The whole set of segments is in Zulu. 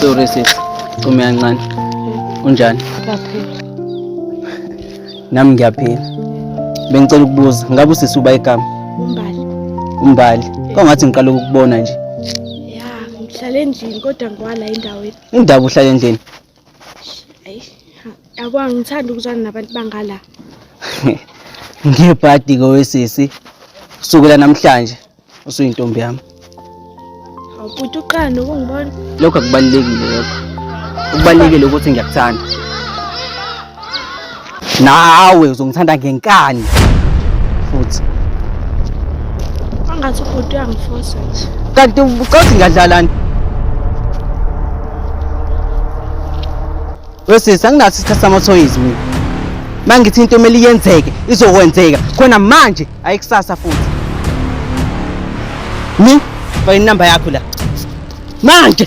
Sorry sis, ume kancane. Unjani? Ngiyaphila. Nami ngiyaphila. Bengicela ukubuza, ngabe usisi uba igama? Umbali. Umbali. Kwangathi ngiqala ukukubona nje. Ya, ngihlala endlini kodwa ngiwala endaweni. Indaba uhlala endlini. Ayi, yabo angithandi ukuzwana nabantu bangala. Ngebhadi ke wesisi. Kusukela namhlanje usuyintombi yami. Awubhuti uqala nokungibona. Lokho akubalulekile lokho. Kubalulekile ukuthi ngiyakuthanda. Nawe uzongithanda ngenkani futhi. Angathi ubhuti uyangifosa nje. Kanti ucathi ngadlalani? Wesisi anginaso isikhathi samathoyizi mina. Mangithi into emele iyenzeke izokwenzeka khona manje ayikusasa futhi. Ni faka inamba yakho la. Manje.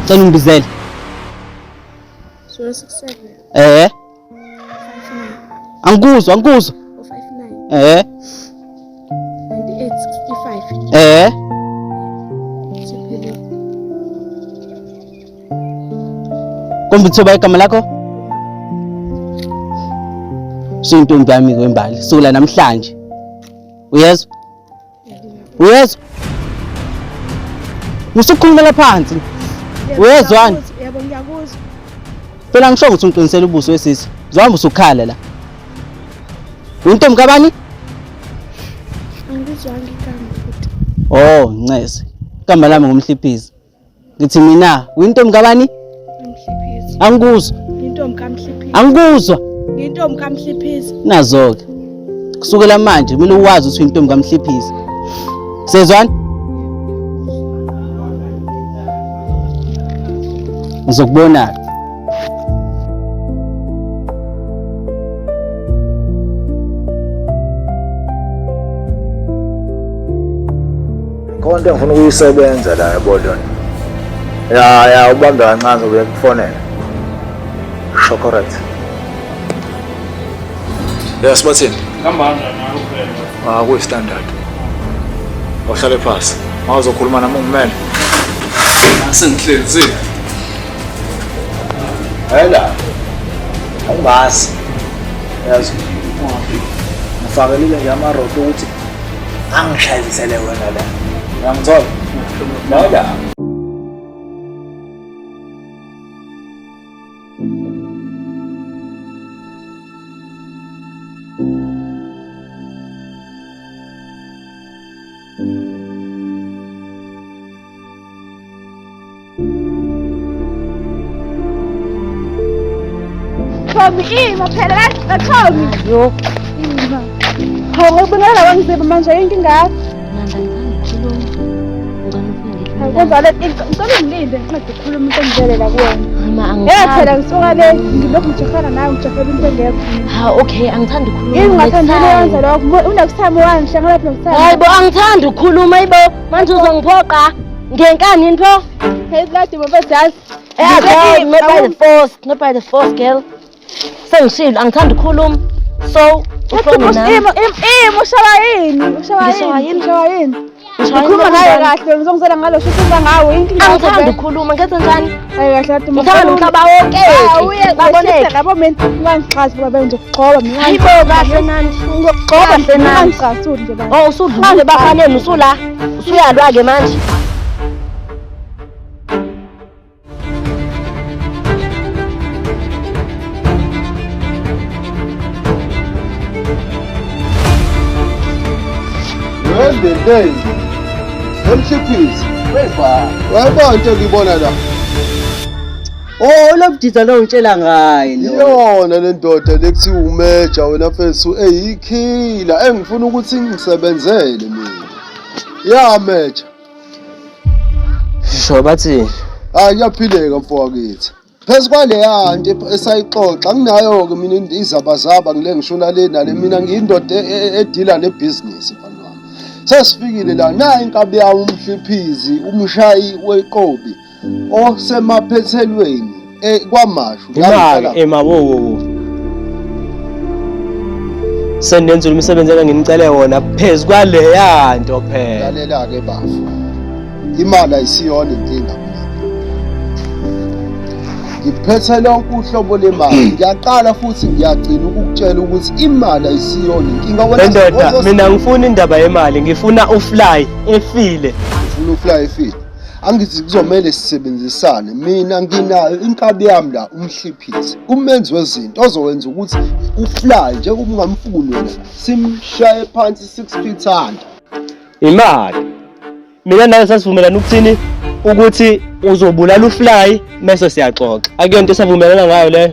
Cela ungibizele. 067 Eh. 59 Angikuzwa, angikuzwa. 059 Eh. 98 65. Eh. Siphelile. Kombe uthoba igama lakho? Suyintombi yami kwembali. Sukela namhlanje. Uyezwa? Uyezwa? Usukhulumela phansi. Uyezwani? Yebo ngiyakuzwa. Phela ngisho ukuthi ungiqinisele ubuso wesisi. Zohamba usukhala la. Uyintombi kabani? Angikuzwanga igama futhi. Oh, ncese. Igama lami ngumhliphizi. Ngithi mina uyintombi kabani? Umhliphizi. Angikuzwa. Intombi kamhliphizi. Angikuzwa. Intombi kamhliphizi. Nazo-ke. Kusukela manje kumele uwazi ukuthi uyintombi kamhliphizi. Sezwana? Ngizokubona-ke. Khona into engifuna ukuyisebenza la yabo lona. Ya ya ubambe kancane ubuye kufonela. Sho correct. Yes bathini? Ah kuyi standard. Awuhlale phansi. Mawuzokhuluma nami ungimele. Sengihlezi. Hela. Awungazi. Yazi. Ngifakelile nje amaroto ukuthi angishayisele wena la. Uyangithola? La la. Tommy, ima phela la Tommy. Yo. Ima. Hawu ngikubingelela wangiziba manje inkinga yakho. Kwenza le ngicela ungilinde ngiqede ukukhuluma into engivele la kuwena. Eh phela ngisuka le ngilokhu ngijahana nawe ngijahela into engekho. Ha okay, angithandi ukukhuluma. Yini ungathandi Next time. yenza lokho? Unext time wangihlangana lapho next time. Hayi bo, angithandi ukukhuluma ayibo. Manje uzongiphoqa ngenkani yini pho? Hey ladi mfethu yazi. Eh girl, not by the force, not by the force girl. Sengishilo angithandi ukukhuluma. So, ufone nami. Ima ima ushawa yini? Ushawa Ngishawa yini? yini? Ushawa yini? Ngishawa Ngikhuluma yini naye kanjani? kahle ngizongizela ngalo shuthi ngawe inkinga yakho Angithandi vele. ukukhuluma, ngenze njani? Hayi kahle ladi Ngithanda umhlaba wonke. Uye Baboneke. Yabo mina ungangixhasi ngoba ngizokugxoba mina. Hayibo kahle Nandi. Ngizokugxoba Kahle Nandi. ungangicasuli nje baba. Oh, usudlule bafaneni usula. Usuyalwa ke manje. Wendele. Emhliphisi. Weba. Wayibona into engiyibona la. Oh, lo mjita lo ngitshela ngaye lo. Iyona le ndoda lekuthiwa umeja wena mfethu eyikhila engifuna ukuthi ngisebenzele mina. Ya meja. Sho bathi Hayi kuyaphileka mfowethu. Phezu kwaleya nto esayixoxa anginayo-ke mina izabazaba ngile ngishona le nale mina ngiyindoda edila nebhizinisi mfana wami. Sesifikile la nayi inkabi yami umhliphizi umshayi weqobi osemaphethelweni kwaMashu. La imake ngihlala ema wo wo wo. Senenzile umsebenzi enganginicele wona phezu kwaleya nto phela. Lalela-ke bafo, imali ayisiyona inkinga mina. Ngiphethe lonke uhlobo lemali. Ngiyaqala futhi ngiyagcina ukukutshela ukuthi imali ayisiyona inkinga. Wena Ndoda, mina ngifuna indaba yemali, ngifuna ufly efile. Ngifuna ufly efile. Angithi kuzomele sisebenzisane. Mina nginayo inkabi yami la umhliphisi, umenzi wezinto ozowenza ukuthi ufly njengoba ungamfuni wena, simshaye phansi 6 feet under. Imali. Mina nawe sasivumelana ukuthini? Ukuthi uzobulala ufly mese siyaxoxa. Akuyonto esavumelana ngayo leyo.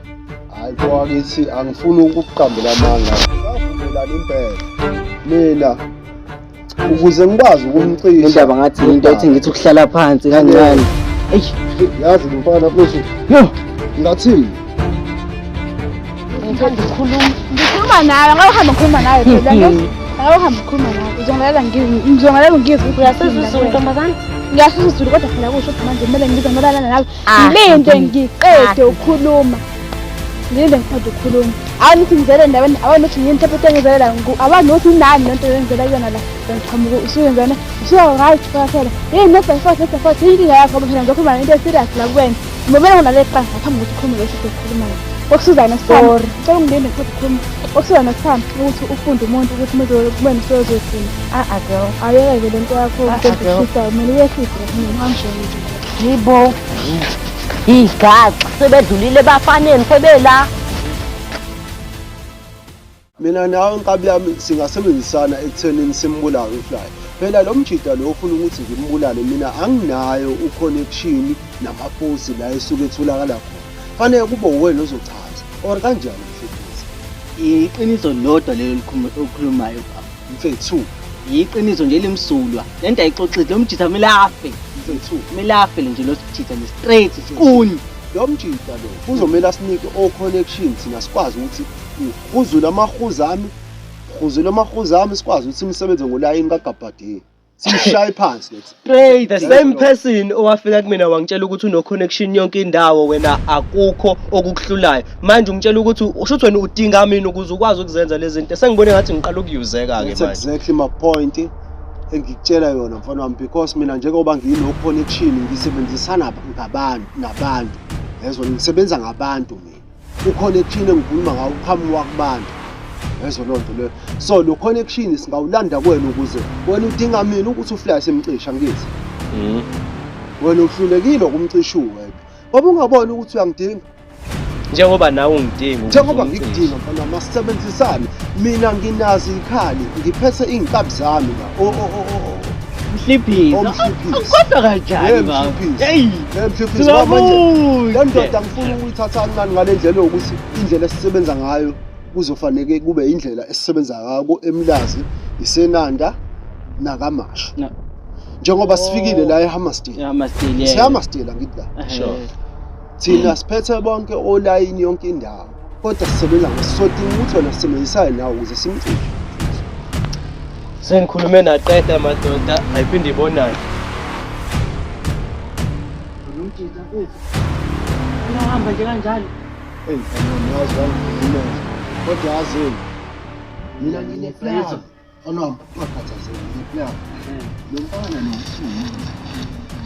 Hayi mfowethu, angifuni ukukuqambela amanga. Savumelana impela. Mina ukuze ngikwazi ukumcisha Indaba ngathi into ethi ngithi ukuhlala phansi kancane. Eish, yazi mfana futhi yo, ngathini? Ngithanda ukukhuluma. Ngikhuluma nawe, ngabe uhamba ngikhuluma nawe phela ngithi. Ngabe uhamba ukhuluma nawe. Uzongalela ngizongalela ngizwe ukuthi Uyasizwa isiZulu ntombazane? Ngiyasizwa isiZulu kodwa phela kusho ukuthi manje kumele ngize ngibonana nawe. Ah, Ngilinde ngidinga. ngiqede ukukhuluma. Ngilinde ngiqede ukukhuluma. Awunothi ngizele endaweni, awunothi ngiyini mhlawumbe into engizele la, awunothi inani lento engizele kuyona la. Ngiqhamuka usuyenzana, usuya right phela. Yini next forth next forth inkinga yakho ngoba phela ngizokhuluma ngento e-serious la kuwena. Ngibona naleli qala ngaphambi kokuthi ukhulume lokho esikhulumayo. Okusiza next time. Sorry. Ngicela ungilinde ngiqede ukukhuluma. Okusiza next time ukuthi ufunde umuntu ukuthi umuntu kube nosuyozothini. Ah ah girl. Ayeke le nto yakho Ah, ah, girl. ukushisa kumele uyehlise mina ngangisho nje. Yibo. Igaxa sebedlulile bafaneni sebela. Mina nawe nkabi yami singasebenzisana ekuthenini simbulale ufly. Phela lo mjida lo ofuna ukuthi ngimbulale mina anginayo uconnection namaposi la esuke etholakala khona. Fanele kube uwena ozochaza or kanjani mfethu? Iqiniso lodwa lelo okhulumayo baba. Mfethu, Iqiniso nje elimsulwa. Lento ayixoxile lo mjitha kumele afe. mfethu, Kumele afe nje lo mjitha nje straight skuni. lo mjida lo kuzomele asinike o-connection thina sikwazi ukuthi uhuzule amahuzu ami, uhuzule amahuzu ami sikwazi ukuthi simsebenze ngolayini kaGabadini. Simshaye phansi lethi. Straight, the same person owafika kumina wangitshela ukuthi uno connection yonke indawo wena akukho okukuhlulayo. Manje ungitshela ukuthi usho ukuthi wena udinga mina ukuze ukwazi ukuzenza lezi zinto. Sengibone ngathi ngiqala ukuyuzeka ke That's manje. exactly my point engikutshela yona mfana wami because mina njengoba ngino connection ngisebenzisana ngabantu nabantu. Yezwa ngisebenza ngabantu mina. U-connection engikhuluma ngawo uqhamuka kubantu. Yezwa loo nto leyo. So lo connection singawulanda kuwena ukuze wena udinga mina ukuthi ufly semcisha ngithi. Wena uhlulekile ukumcisha uwedwa. Ngoba ungaboni ukuthi uyangidinga. Njengoba nawe ungidinga. ukuze Njengoba ungcishe. ngikudinga mfana masisebenzisane. Mina nginazo izikhali, ngiphethe iy'nkabi zami la. O o o o. Mhliphisi. Omhliphisi. Kodwa kanjani Hey, baba? Mhliphisi. Hey. Hey Mhliphisi, ngoba manje le ndoda Sibabude. ngifuna ukuyithatha kancane ngale ndlela yokuthi indlela esisebenza ngayo kuzofanele kube indlela esisebenza ngayo eMlazi, iseNanda nakaMashu. Na- Njengoba sifikile la eHammersdale. Hammersdale, yeah. SiHammersdale angithi la. Sure. Thina siphethe bonke olayini yonke indawo. Kodwa sisebenza ngesodinga ukuthi wena sisebenzisane nawe ukuze simcishe. Sengikhulume naqeda madoda, ayiphinde ibonane. Nomjitha mfethu. Uyahamba nje kanjalo. Eyi mfana wami, yazi wangihlukumeza. Kodwa yazini, mina ngine-plan. Mfana wami, ungakhathazeki ngine-plan. Lo mfana lo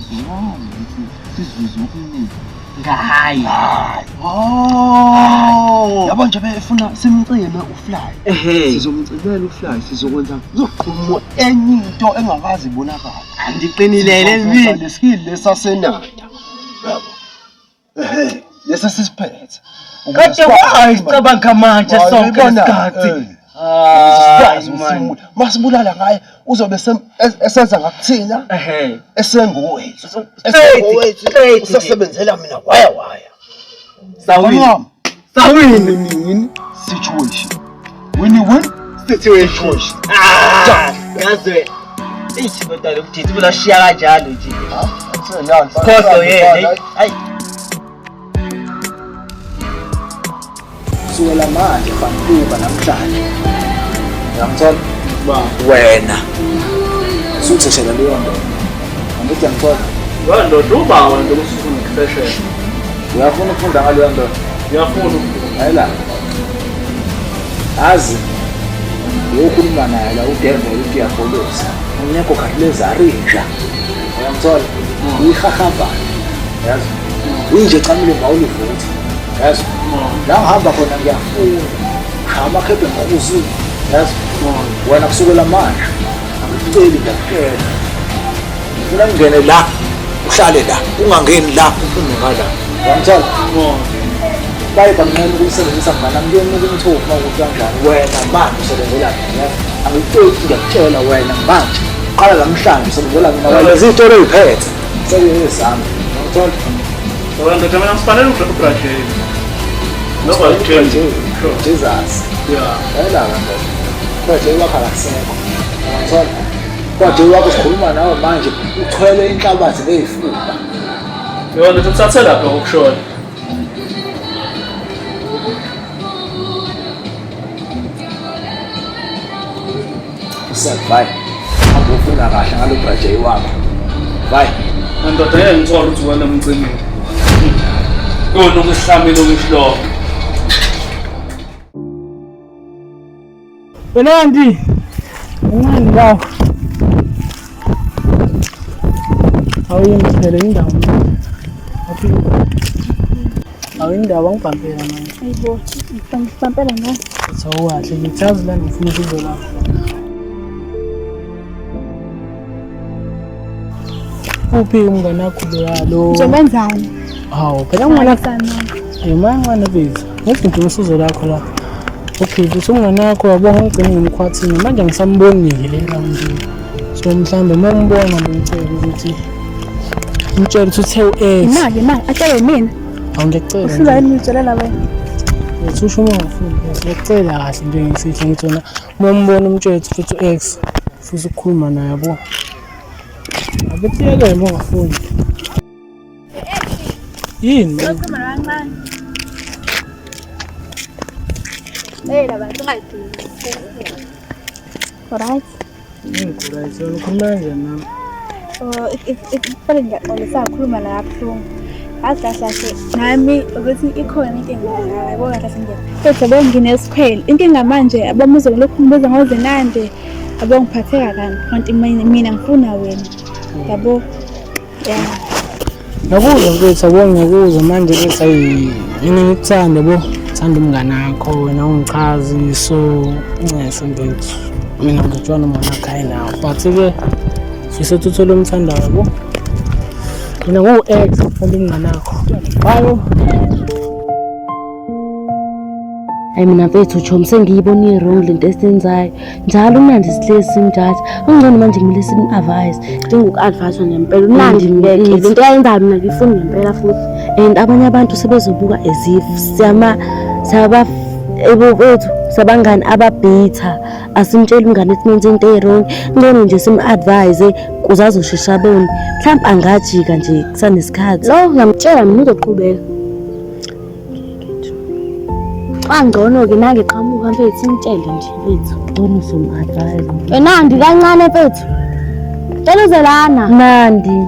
usuwami ukuthi sizuze okuningi. Ngayi. Oh! Yabo nje befuna simcime ufly. Ehhe. Sizomcimela ufly, sizokwenza kuzoqhuma enye into engakaze ibonakale. Andiqinile le Leskill lesasenanda. Yabo. Ehhe, lesa sisiphethe. Kade wayicabanga manje sonke lesikhathi. Hayi man. Masibulala ngaye uzobe esenza ngakuthina Ehhe. esengowethu. Straight, Esengowethu straight nje. usasebenzela mina waya waya. Sawini. Sawini. Win situation. Win-win Situation. situation. Ah, yazi. Eish kodwa lo mjitha ulashiya kanjalo nje. Khohlwa yena. Hayi. Kusukela manje fantuka namhlanje. Uyangithola? Wena. Usutheshela leyo ndoda. Angithi uyangithola? Leyo ndoda uba wena ndoda usufuna Uyafuna ukufunda ngaleyo ndoda? Ngiyafuna ukufunda. Hayi la. Azi. Lo okhuluma naye la udeveli udiyabolosi. Unyeko khathilezari inja. Uyangithola? Uyihahabana. Yazi? Uyinje ecamile mawulivutha. Yazi? La ngihamba khona ngiyafunda. Shaya amakhebhe ngokuzini. Yazi? Wena kusukela manje angikuceli ngiyakutshela. Ngifuna ngingene la uhlale la ungangeni la uphume ngala. Uyangithola? Baye banqena ukuyisebenzisa mngani wami kuyonuka umthofu uma ukuthi kanjani wena manje usebenzela mina yazi angikuceli ngiyakutshela wena manje qala namhlanje usebenzela mina wena lezi zitolo ey'phethe sekuyezami uyangithola? Wena ndoda mina ngifanele uBrajay. Nobajay. Jesus. Yeah. Yayilaka ndoda. Ubrajay wakho akasekho. Uyangithola? Ubrajay wakho sikhuluma nawe manje uthwele inhlabathi ney'fuba. Yona ndoda uthathe lapha ngokushona. Usel, bye. Hamba ufuna kahle ngalo Brajay wakho. Bye. Ndoda ngeke ngithole ukuthi wena umcimile. Yona ukuhlamile ukishloko. Wena kanti uncane lawo. Awuyini phela indawo manje. Awuyindawo angibhampela manje. Ayibo, ngibhampela ngani? Awukahle ngithazi lana ngifuna usizo lakho. Uphi umngane wakho loya lo? Uzokwenzani? Hawu phela umngane wakho. Ayi mancane biza. Ngithi ngidinga usizo lakho la. Okay, futhi umngane wakho wabonga ngigcine ngimkhwathini manje ngisambonile le roundini. So mhlawumbe uma umbona bengicela ukuthi umtshele ukuthi uthe u-ex. Imali, imali, atshele mina. Awu ngiyacela. Uhlula yini ngitshelela wena? Ngithi usho uma ungafuni. Ngiyacela kahle nje ngisihle ngithi wena uma umbona umtshele ukuthi futhi u-ex futhi ukukhuluma naye yabo. Abetiyeke uma ungafuni. Yini? Ukhuluma kancane. Hey laba singayidingi. Alright. Ngikho right, wena ukhuluma kanjani nami? Oh, if kufanele ngiyaxolisa ukukhuluma la kabuhlungu. Yazi kahle kahle nami ukuthi ikhona inkinga yabo kahle kahle nje. Kodwa yabo nginesikhwele. Inkinga manje abamuzwa lokhu ngibuza ngoZenande yabo ngiphatheka kabi kanti mina ngifuna wena. Yabo. Yeah. Ngiyakuzwa mfethu yabo ngiyakuzwa manje ngithi ayi mina ngikuthanda yabo thanda umngane wakho wena ungichazi so ncese mfethu mina ngijwana nomngane wakho hayi nawo but-ke fisa ukuthi uthole omthandayo yabo mina ngiwu-ex ngithanda umngane wakho bayo. Hayi mina mfethu chomi sengiyibona i-wrong lento esiyenzayo njalo umnandi sihlezi simjaja ungcono manje kumele sim-advise Njengoku-advise ngempela umnandi ngeke lento ayenzayo mina ngifuni ngempela futhi and abanye abantu sebezobuka as if siyama siyaba ebethu sabangani ababhitha asimtsheli umngane ukuthi nenze into e-wrong ngcono nje sim-advise kuze azoshesha abone mhlawumpe angajika nje kusanesikhathi lo ngamtshela mina uzoqhubeka Kangcono-ke nange qhamuka mfethu simtshele nje mfethu. Ngcono uzomu-advise. Nandi kancane mfethu. Cela uze lana. Nandi.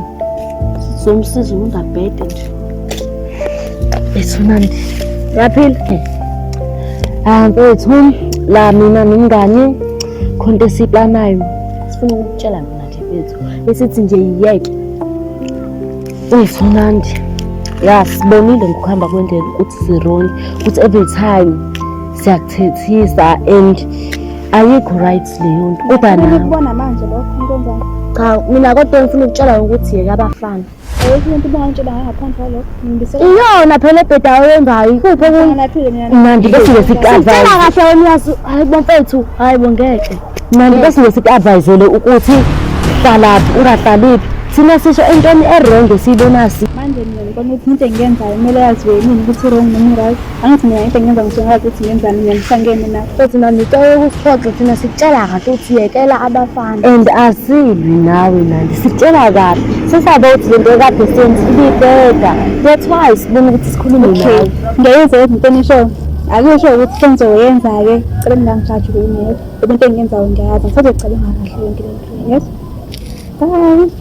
Sizomsiza umuntu abhede nje. Ethu Nandi. Uyaphila? Ah mfethu la mina nomngani khona into esiyiplanayo. Sifuna ukukutshela mina nje mfethu. Esithi nje yiyeke. Wethu Nandi. Ya sibonile ngokuhamba kwendlela ukuthi si-wrong ukuthi every time siyakuthethisa and ayikho right leyo nto kodwa nawe Ukubona manje lokho ngikwenzayo. Cha mina kodwa ngifuna ukutshela ukuthi yeka abafana. Ayikho into ubangangitshela ngayo ngaphandle kwalokho. Ngibise Iyona phela ebhedayo oyenzayo ikuphi okunye? Naphile mina. Nandi bese nje Sitshela siku-advise kahle wena uyazi hayi bo mfethu hayi bo ngeke. Nandi bese nje siku-advisele ukuthi hlalaphi ungahlaliphi thina sisho entweni e-wrong esiyibona si Manje mina ngibona ukuthi into engiyenzayo kumele yaziwe yimina ukuthi wrong noma right. Angithi mina into engiyenza ngisuke ngazi ukuthi ngiyenzani mina ngihlangene nayo. Mfethu nandi ucela ukusiphoxa thina sikutshela kahle ukuthi yekela abafana. And asilwi nawe Nandi sikutshela kahle sesaba ukuthi lento ekade senze ibibheda that's why sibona ukuthi sikhulume Okay. nawe Ngiyayizwa ukuthi into enishoyo. Akusho ukuthi sengizoyenza-ke. Cela ningangijaji kuyineko. Ngoba into engiyenzayo ngiyayazi. Ngisazocabanga kahle yonke le nto. Yes? Bye.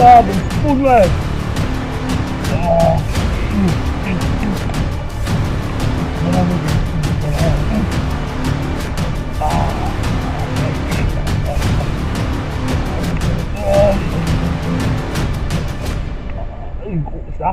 Ngifuni wena. Inkosi.